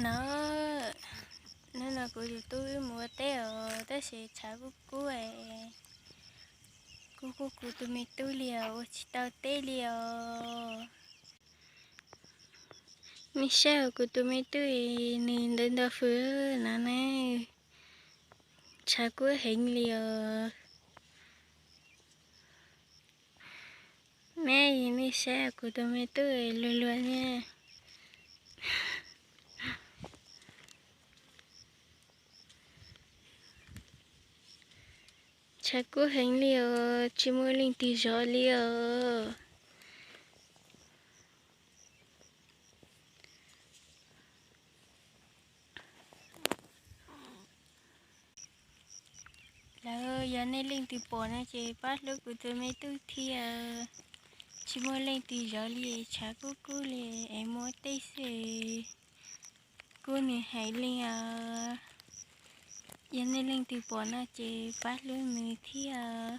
No, hnub no kuv tus tub wb mus ua teb os, tab sis tshav kub kub es kuv kuj, kuv tus me tub li os, ua tsis tau teb li os. Nej saib kuv tus me tub, nws ntawd nto fwv no na, tshav kub heev li os. Nej, nej saib kuv tus me tub luag luag na. Tshav kub heev li os, tsis muaj leej twg zov li os. Lawv yog nej leej twg pom no ces pab hlub kuv tus me tub thiab. Tsis muaj leej twg zov li, tshav kub kub li es mus ua teb xwb, kub nws heev li os. Yog nej leej twg pom no ces pab hlub nws thiab.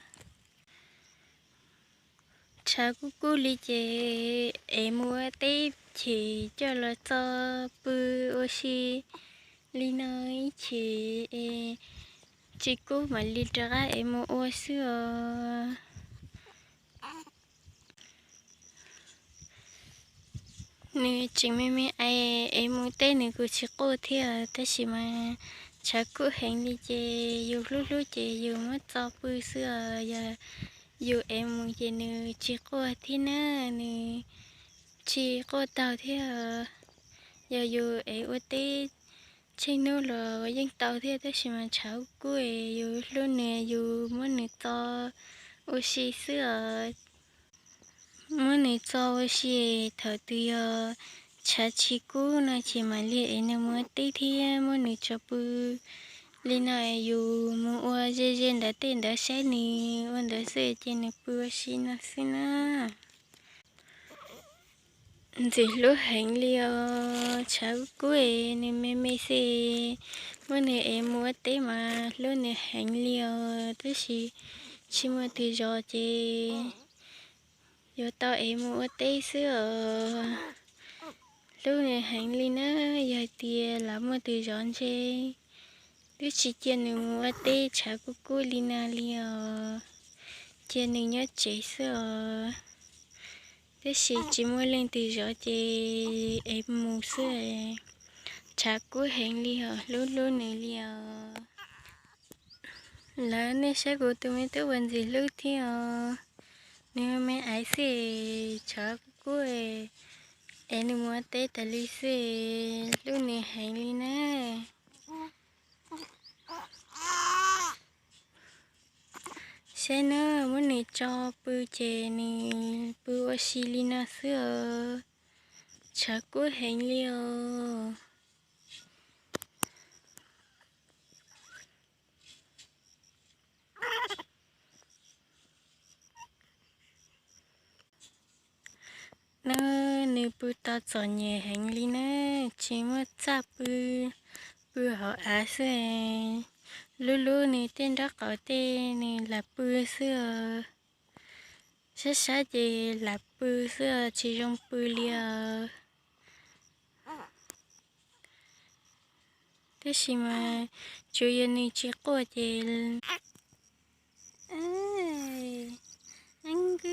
Tshav kub kub li ces es mus ua teb ces coj los txo pw ua si li no ib chim es tsis kub mam li rov qab es mus ua xwb os. Nws tseem me me es es mus teb nws kuj tsis quaj thiab, tab sis mas tshav kub heev li ces yus hlub hlub ces yus muab txo pw xwb os. Yog yus es mus ces nws tsis quaj thiab na, nws tsis quaj tau thiab. Yog yus es ua teb tsheej hnub los yeej tau thiab, tab sis mas tshav kub es yus hlub nws, yus muab nws txo ua si xwb os. Muab nws txo ua si, thaum twg yog tshav tsis kub no ces mam li es nws mus ua teb thiab muab nws tso pw. Li no es yus mus ua ze ze ntawd tej ntawd saib nws ua ntawd xwb ces nws pw ua si no xwb na. Ntxim hlub heev li os, tshav kub es nws me me xwb, muab nws es mus ua teb mas hlub nws heev li os, tab sis tsis muaj twg zov ces yuav tau es mus ua teb xwb os. Hlub nws heev li na, yog tias lam muaj twg zov ntshe twb tsis cia nws mus ua teb tshav kub kub li no li os, cia nws nyob tsev xwb os. Tab sis tsis muaj leej twg zov ces es mus xwb, tshav kub heev li os, hlub hlub nws li os. Lawv nej saib kuv tus me tub ua ntxim hlub thiab os, nws me me aiv xwb, tshav kub kub es nws mus ua teb tas li xwb, hlub nws heev li na. Saib na, muab nws tso pw ces nws pw ua si li no xwb os, tshav kub heev li os. Na, nws pw tau txom nyem heev li na, tsis muaj txaj pw, pw hauv av xwb. Lub lub nws tej nraub qaum tej nws lam pw xwb os. Sab sab ces lam pw xwb os, tsis zoo pw li os. Tab sis mas tsuas yog nws tsis quaj ces, nkwb,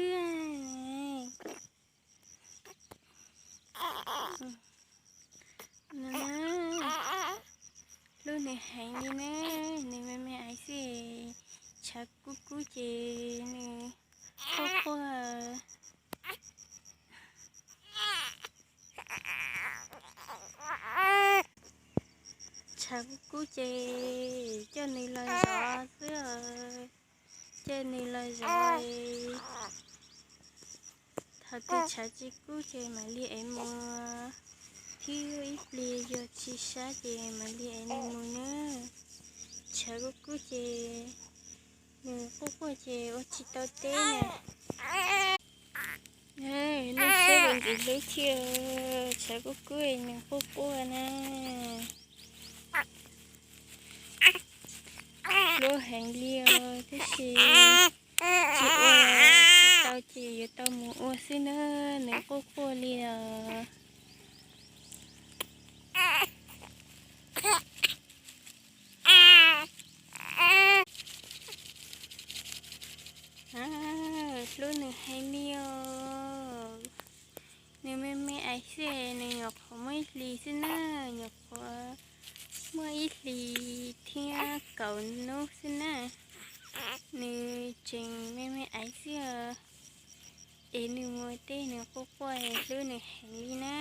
hlub nws heev li na, nws me me aiv xwb, tshav kub kub ces nws quaj quaj. Tshav kub kub ces coj nws los zov xwb os, coj nws los zov. Thaum twg tshav tsis kub ces mam li ev mus, thiab ib pliag yog tsis sab ces mam li ev nws mus na. Tshav kub kub ces nws quaj quaj ces ua tsis tau teb na. Nej saib ua ntxim hlub thiab, tshav kub kub nws quaj quaj na. Hlub heev li os, tab sis tsis ua tsis tau ces yuav tau mus ua xwb na, nws quaj quaj li os. Me me aiv xwb, nws nyuam qhuav muaj ib hlis xwb na, nyuam qhuav muaj ib hlis thiab kaum hnub xwb na. Nws tseem me me aiv xwb os. Es nws mus teb nws quaj quaj, hlub nws heev li na.